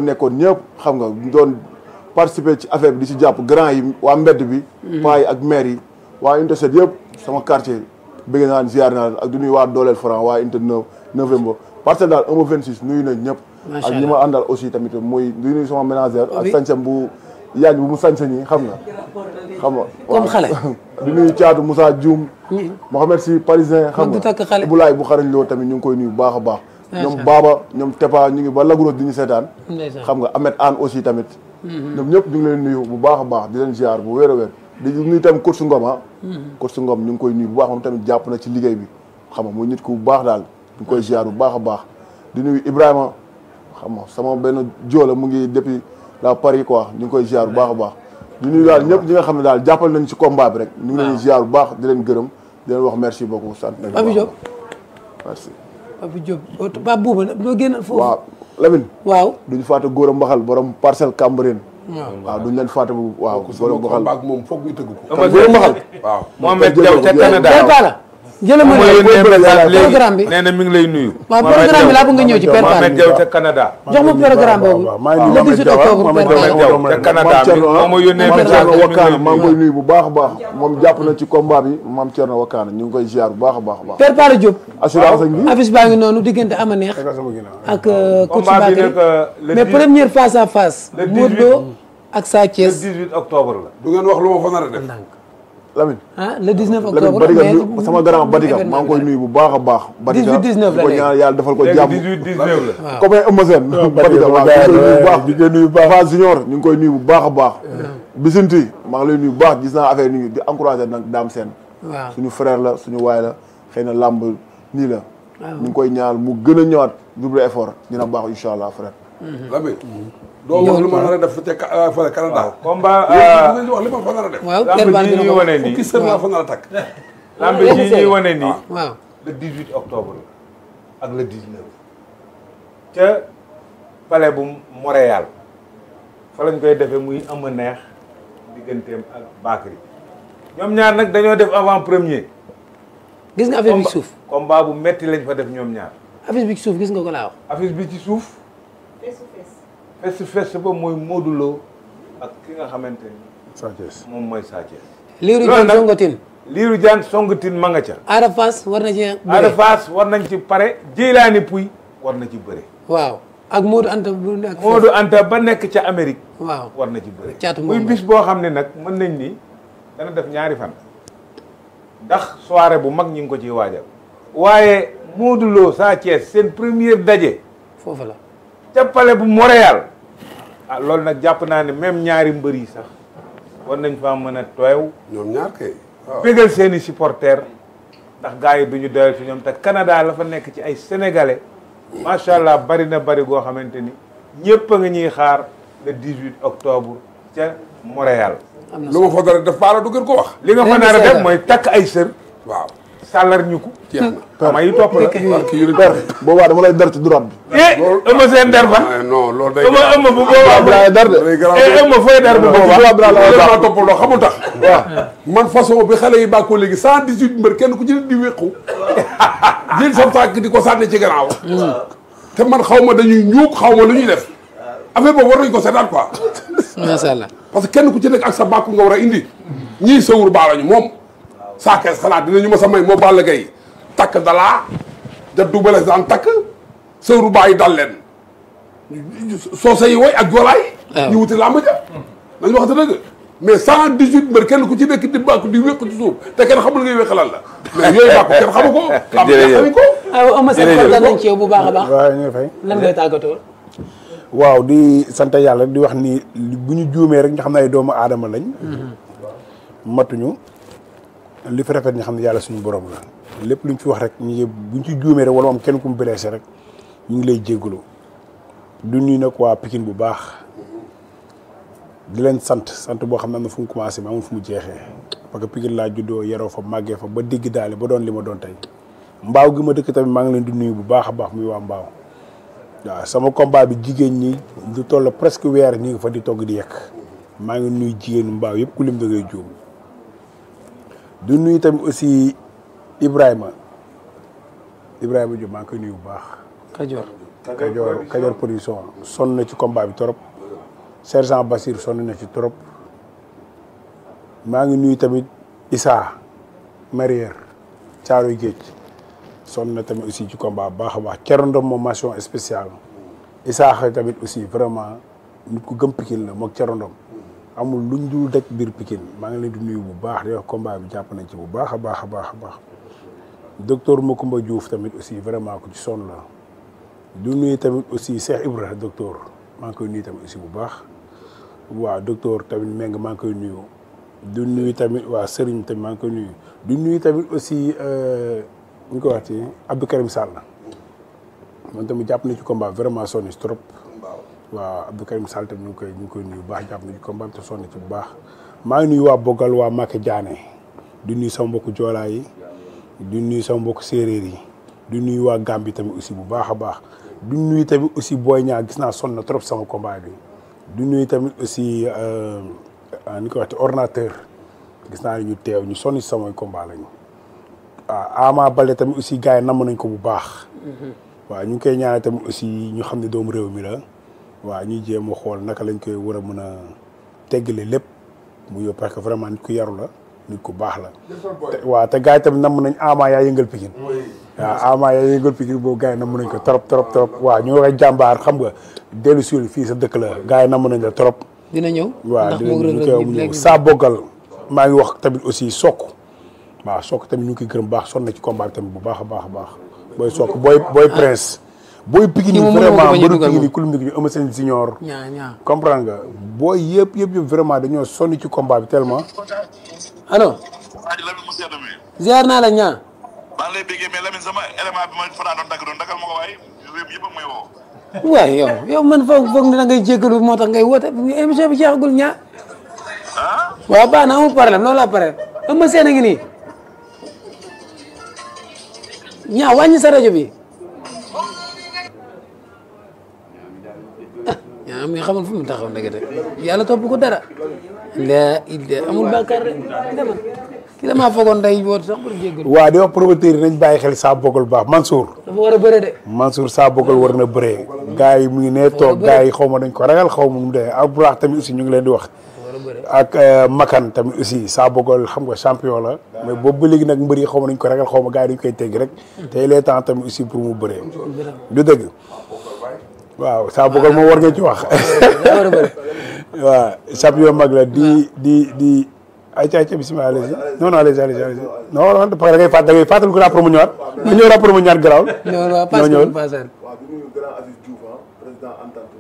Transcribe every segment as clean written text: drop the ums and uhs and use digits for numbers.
nekkoon ñëpp xam nga doon participer ci affaire bi di ci jàpp grand yi waa mbedd bi paa yi ak maire yi waa unité 7 yëpp sama quartier bëgg naa ziar naa ak du nuyu waa dooleel franc waa unité 9 novembre parce que daal 1/26 nuyu nañ ñëpp ak ñi ma àndal aussi tamit muy du nuyu sama ménagère ak sañsam bu yaañ bu mu sañsa ñi xam nga comme xale du nuyu Thiatou Moussa Dioum Mohamed Sy parisien xam nga Boulaye bu xarañ loo tamit ñu ngi koy nuyu bu baax a baax ñoom Baba ñoom Tepa ñu ngi ba Lagros di ñu seetaan xam nga Ahmed Anne aussi tamit ñoom ñëpp ñu ngi leen nuyu bu baax a baax di leen ziar bu wér a wér di nuyu tamit Coach Ngom Coach Ngom ñu ngi koy nuyu bu baax moom tamit jàpp na ci liggéey bi xam nga muy nit ku bu baax daal ñu ngi koy ziar bu baax a baax di nuyu Ibrahima xam nga sama benn joola mu ngi depuis la Paris quoi ñu ngi koy ziar bu baax a baax di nuyu daal ñëpp ñi nga xam ne daal jàppal nañ ci combat bi rek ñu ngi leen ziar bu baax di leen gërëm di leen wax merci beaucoup sant nañ merci Pape Diop Pape Bouba doo génn foofu. waaw Lamine. waaw duñu fàtte góor a mbaxal borom parcelle Cambérène. waaw duñu leen fàtte bu waaw. góor a mbaxal baag moom foog ñu tëgg ko. góor a mbaxal. waaw Mohamed Diaw ca Canada. jëlee ma programme bi nee na mi ngi lay nuyu. waaw programme bi laa bëgg nga ñëw ci Père Palla. Mohamed Diaw ca Canada. jox ma programme boobu. le 18 octobre Père Palla. ca Canada moo ma yónnee Mame Thierno Wakana maa ngi koy nuyu bu baax a baax moom jàpp na ci combat bi Mame Thierno Wakana ñu ngi koy ziar bu baax a baax a baax. Père Palla Diop. assurance ak bi affiche baa ngi noonu diggante ama neex ak coach Bakary mais première face à face. Modou Lo ak Sa Thiès. le 18 octobre la. du ngeen wax lu ma fa nar a def. Lamine. ah le 19 Lamine octobre Badiga sama grand Badiga maa ngi koy nuyu bu baax a baax. 18 19 la ko ñaan yàlla defal ko jàmm 18 19 la. waaw comme Eumeu Sène Badiga waaw ñu koy nuyu bu baax di nuyu bu baax Fa Junior ñu ngi koy nuyu bu baax a baax. Bisinti maa ngi lay nuyu bu baax gis naa affaire yi di encouragé nag Dame Sène. waaw suñu frère la suñu waay la xëy na làmb nii la. ñu ngi koy ñaal mu gën a ñëwaat double effort dina baax incha allah frère. Lamine. doo wax lu ma nar a def ca fële Canada. combat ngeen di wax li ma fa nar a def. waaw lamb ji ñuy wane nii fukki sër laa fa nar a takk. lamb ji ñuy wane nii. waaw le 18 octobre ak le 19. ca palais bu Montréal fa lañ koy defee muy am neex digganteem ak Bakary ñoom ñaar nag dañoo def avant premier. gis nga affiche bi ci suuf. combat bu metti lañ fa def ñoom ñaar. affiche bi ci suuf gis nga ko laa wax. affiche bi ci suuf. face to face ba mooy Modou Lo ak ki nga xamante ni. Sa Thiès moom mooy Sa Thiès. Lirou Diane Songotin. Lirou Diane Songotin ma nga ca. Ada Fass war na ci bëre. Ada Fass war nañ ci pare. Jeylaani Puy war na ci bëre. waaw ak Modou Anta bu nekk. Modou Anta ba nekk ca Amérique. waaw war na ci bëre. caatu muy moom bis boo xam ne nag mën nañ ni dana def ñaari fan. ndax soirée bu mag ñu ngi ko ciy waajal. waaye Modou Lo Sa Thiès seen première daje. foofu la. ca palais bu Montréal. ah loolu nag jàpp naa ne même ñaari mbër yi sax war nañ faa mën a teew. ñoom ñaar kay. waaw bégal seeni supporters ndax gars yi duñu doyal fi ñoom te Canada la fa nekk ci ay sénégalais macha allah bari na bari goo xamante ni ñëpp a nga ñuy xaar le 18 octobre ca Montréal. lu ma fa nar a def Palla du ngeen ko wax. li nga fa nar a def mooy takk ay sër. waaw. sàllar ñu ko. jeex na ama yi topp la. per boobaa dama lay dar ci droite bi. ëmma seen der ba. non loolu day. ëmma bu boobaa Abdoulaye dar de ëmma fooy der bu boobaa. maa toppaloo xamul tax. waaw man façon bi xale yi bàkkoo léegi 118 mbër kenn ku ci di wéqu jël sa tànk di ko sànni ci gannaaw. te man xaw ma dañuy ñuub xaw ma lu ñuy def affaire boobu war nañu ko seetaan quoi. macha allah. parce que kenn ku ci nekk ak sa bàkku nga war a indi ñii sawur baa lañu moom Sa Thiès xanaa dinañu ma sa may moo Balla Gaye takk dalaa da dubale daan takk sawru baa yi dal leen soose yi woy ak joolaay ñu wuti làmb ja nañu wax dëgg mais 118 mbër kenn ku ci nekk di bàkku di wékku ci suuf te kenn xamul ngay wékk lan la mais yooyu bàkku kenn xamu ko làmb ja xamuñ ko waaw Eumeu Sène kontaan nañ ci yow bu baax a baax. waaw ñu ngi fay. lan ngay tàggatoo. waaw di sant yàlla di wax ni bu ñu juumee rek ñu xam ne ay doomu aadama lañ. matuñu li fi rafet ñu xam ne yàlla suñu borom la. lépp luñ fi wax rek ñu buñ ci juumee rek wala am kenn ku mu blessé rek ñu ngi lay jéggalu du nuyu nag waa Pikine bu baax di leen sant boo xam ne am na fu mu commencé mais amul fu mu jeexee parce que Pikine laa juddoo yaroo fa màggee fa ba digg daale ba doon li ma doon tey mbaaw gi ma dëkk tamit maa ngi leen di nuyu bu baax a baax muy waa mbaaw waaw sama combat bi jigéen ñi du toll presque weer ñi ngi fa di togg di yekk maa ngi nuyu jigéenu mbaaw yëpp ku lim da ngay juum du nuyu tamit aussi Ibrahima Diop maa ngi koy nuyu bu baax. Kajoor Kajoor production sonn na ci combat bi trop sergent Basir sonn na ci trop maa ngi nuyu tamit Issa Marière Caaroy Géej sonn na tamit aussi ci combat bu baax a baax Cerondom moom mention spéciale Issa tamit aussi vraiment nit ku gëm Pikine la moog Cerondom amul luñ dul daj biir Pikine maa ngi leen di nuyu bu baax di wax combat bi jàpp nañ ci bu baax a baax a baax a baax docteur Macoumba Diouf tamit aussi vraiment ku ci sonn la du nuyu tamit aussi Cheikh Ibra docteur maa ngi koy nuyu tamit aussi bu baax waaw docteur tamit Meng maa ngi koy nuyu du nuyu tamit waa Serigne tamit maa ngi koy nuyu du nuyu tamit aussi ñu ko wax ci Abdou Karim Sall man tamit jàpp na ci combat vraiment sonn ci trop waaw Abdou Karim Sall tamit ñu ngi koy nuyu bu baax jàpp na ci combat te sonn ci bu baax maa ngi nuyu waa Bogal waa Maka Diané du nuyu sama mbokku joolaa yi du nuyu sama mbokku séeréer yi du nuyu waa Gambie tamit aussi bu baax a baax du nuyu tamit aussi Boy Niang gis naa sonn na trop sama combat bi du nuyu tamit aussi ni ko waxee ordinateur gis naa ne ñu teew ñu sonn si samay combat lañu waaw Ama Baldé tamit aussi gars yi namm nañ ko bu baax waaw ñu ngi koy ñaanal tamit aussi ñu xam ne doomu réew mi la waaw ñuy jéem a xool naka lañ koy war a mën a teggale lépp mu yóbbu parce que vraiment nit ku yaru la nit ku baax la waaw te gars yi tamit namm nañ Ama yaa yëngal Pikine waaw Ama yaa yëngal Pikine boobu gars yi namm nañ ko trop waaw ñu wax jàmbaar xam nga dellu si fii sa dëkk la gars yi namm nañ la trop dina ñëw waaw dina ñëw saa boggal maa ngi wax tamit aussi Sokk waaw Sokk tamit ñu ngi koy gërëm baax sonn na ci combat bi tamit bu baax a baax a baax booy Sokk booy prince booy Pikine vraiment mbëru Pikine ku lim ñu Eumeu Sène Junior comprendre nga booy yëpp vraiment dañoo sonn ci combat bi tellement allo ziar naa la ñaa maa ngi lay béggee mais Lamine sama élément bi ma fanaan doon dagal ma ko waaye réew mi yëpp ak may woo waaye yow man foog ne da ngay jéggalu moo tax ngay woote émission bi jeexagul ñaa waaw baax na amul problème loolu la pare Eumeu Sène a ngi nii ñaa wàññi sa rajo bi ñaa mi xamul fu mu taxaw ndekete yàlla topp ko dara la amul bàkkaar rek demal ki damaa foogoon day woote sax pour jéggalu waaw di wax promoteur yi nañ bàyyi xel saa bogal baax Mansour dafa war a bëre de Mansour saa bogal war na bëree gars yi mu ngi nee toog gars yi xaw ma dañ ko ragal xaw ma mu dee ak buraax tamit aussi ñu ngi leen di wax ak Makan tamit aussi saa bogal xam nga champion la mais boobu ba léegi nag mbër yi xaw ma nañ ko ragal xaw ma gars yi dañ koy tegg rek te il est temps tamit aussi pour mu bëree du dëgg waaw saa bogal moom war nga ci wax waaw champion mag la di ayca bisimilah allez-y non allez-y non parce que da ngay fàttali ko rapport mu ñëwaat mu ñëw rapport mu ñëwaat garaaw ñoo ñëw waaw di nuyu grand Aziz Diouf président Entente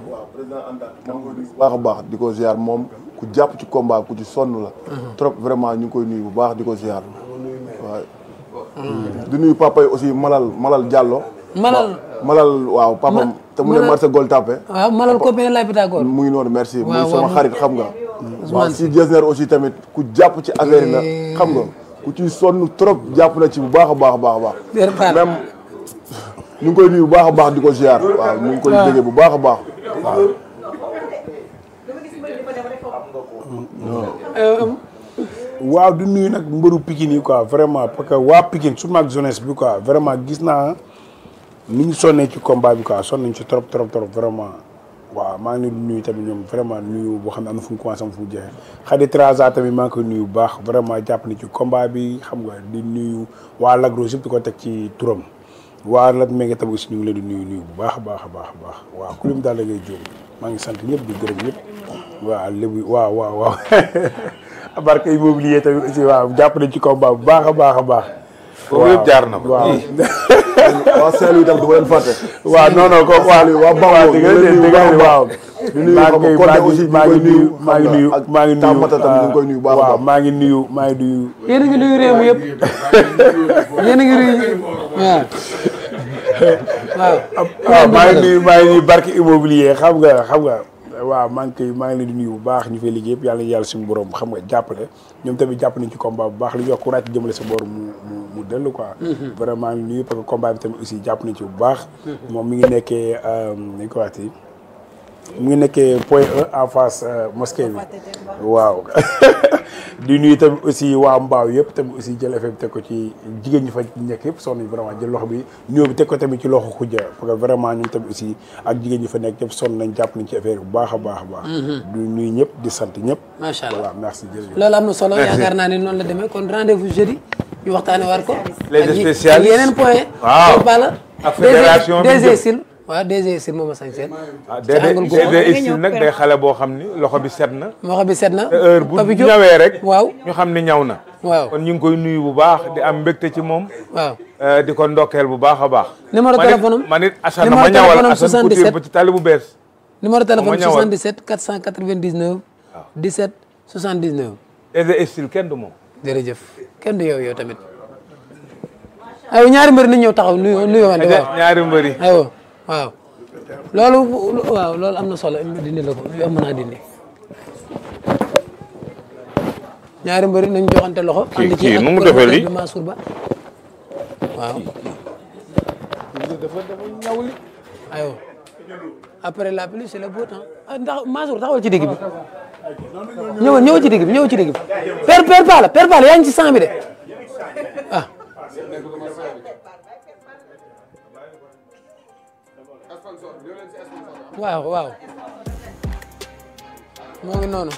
waaw président Entente maa ngi koy nuyu bu baax a baax di ko ziar moom ku jàpp ci combat ku ci sonn la trop vraiment ñu ngi koy nuyu bu baax di ko ziar waaw di nuyu papa yi aussi Malal Diallo Malal waaw papam te mu ne marché Gueule Tapée waaw Malal copain lay Pythagore mu ngi noonu merci muy sama xarit xam nga waaw si Jesner aussi tamit ku jàpp ci affaire yi la xam nga ku ci sonn trop jàpp na ci bu baax a baax a baax a baax même ñu ngi koy nuyu bu baax a baax di ko ziar waaw ñu ngi koy déggee bu baax a baax waaw di nuyu nag mbëru Pikine yi quoi vraiment parce que waa Pikine surtout ak jeunesse bi quoi vraiment gis naa ni ñu sonnee ci combat bi quoi sonn nañ ci trop vraiment waaw maa ngi leen di nuyu tamit ñoom vraiment nuyu boo xam ne am na fu mu commencé am fu mu jeexee Khady Traza tamit maa ngi koy nuyu bu baax vraiment jàpp na ci combat bi xam nga di nuyu waa Lagros yëpp di ko teg ci turam waa Lat Mbengue tamit aussi ñu ngi leen di nuyu bu baax a baax waaw ku lim daal da ngay jóg maa ngi sant ñëpp di gërëm ñëpp waaw léegi waaw barke immobilier tamit aussi waaw jàpp nañ ci combat bu baax a baax foofu yëpp jaar na ko waaw waa Saint-Louis tam du ma leen fàtte waaw non ko waa Bawol dëgg waaw maa ngi nuyu Tamata tam ñu ngi koy nuyu baax waaw maa ngi nuyu yéen a ngi nuyu réew mi yëpp yéen a ngi nuyu waaw maa ngi nuyu barke immobilier xam nga waaw maa ngi leen di nuyu bu baax ñu fay liggéey yëpp yàlla suñu borom xam nga jàppale ñoom tamit jàpp nañ ci combat bu baax li ñuy wax ku ràcc jëmale sa boor mu dellu quoi vraiment ngi nuyu parce que combat bi tamit aussi jàpp nañ ci bu baax moom mi ngi nekkee nañ ko waxti mu ngi nekkee point 1 en face mosquée bi waaw di nuyu tamit aussi waa Mbaaw yëpp tamit aussi jël FM teg ko ci jigéen ñi fa nekk yëpp sonn nañ vraiment jël loxo bi ñëw bi teg ko tamit ci loxo Khoudia parce que vraiment ñun tamit aussi ak jigéen ñi fa nekk yëpp sonn nañ jàpp nañ ci affaire bu baax a baax a baax di nuyu ñëpp di sant ñëpp macha allah voilà merci jërëjëf loolu am na solo yaakaar naa ne noonu la demee kon rendez-vous jeudi ñu waxtaane war ko les spécialistes ak yeneen point waaw bala ak fédération bi DG Sil waaw DG Sil moom a sañ seen DG Sil nag day xale boo xam ni loxo bi set na loxo bi set na te heure bu ñawee rek waaw ñu xam ni ñaw na waaw kon ñu ngi koy nuyu bu baax di am mbégte ci moom waaw di ko ndokkeel bu baax a baax numéro téléphone am man it Assane ma ñawal Assane Couture ba ci tali bu bees numéro téléphone 77 499 17 79 DG Sil kenn du moom jërëjëf kenn du yow tamit aywa ñaari mbëri nañ ñëw taxaw nuyoo wante waaw ñaari mbëri aywa waaw loolu am na solo dindi la ko am naa dindi ñaari mbëri nañ joxante loxo kii nu mu defee lii Mansour Ba waaw dafa ñaw li aywa après la pluie c'est le beau temps ndax Mansour taxawal ci digg bi ñëwal ci digg bi père Palla yaa ngi ci 100 bi de ah waaw moo ngi noonu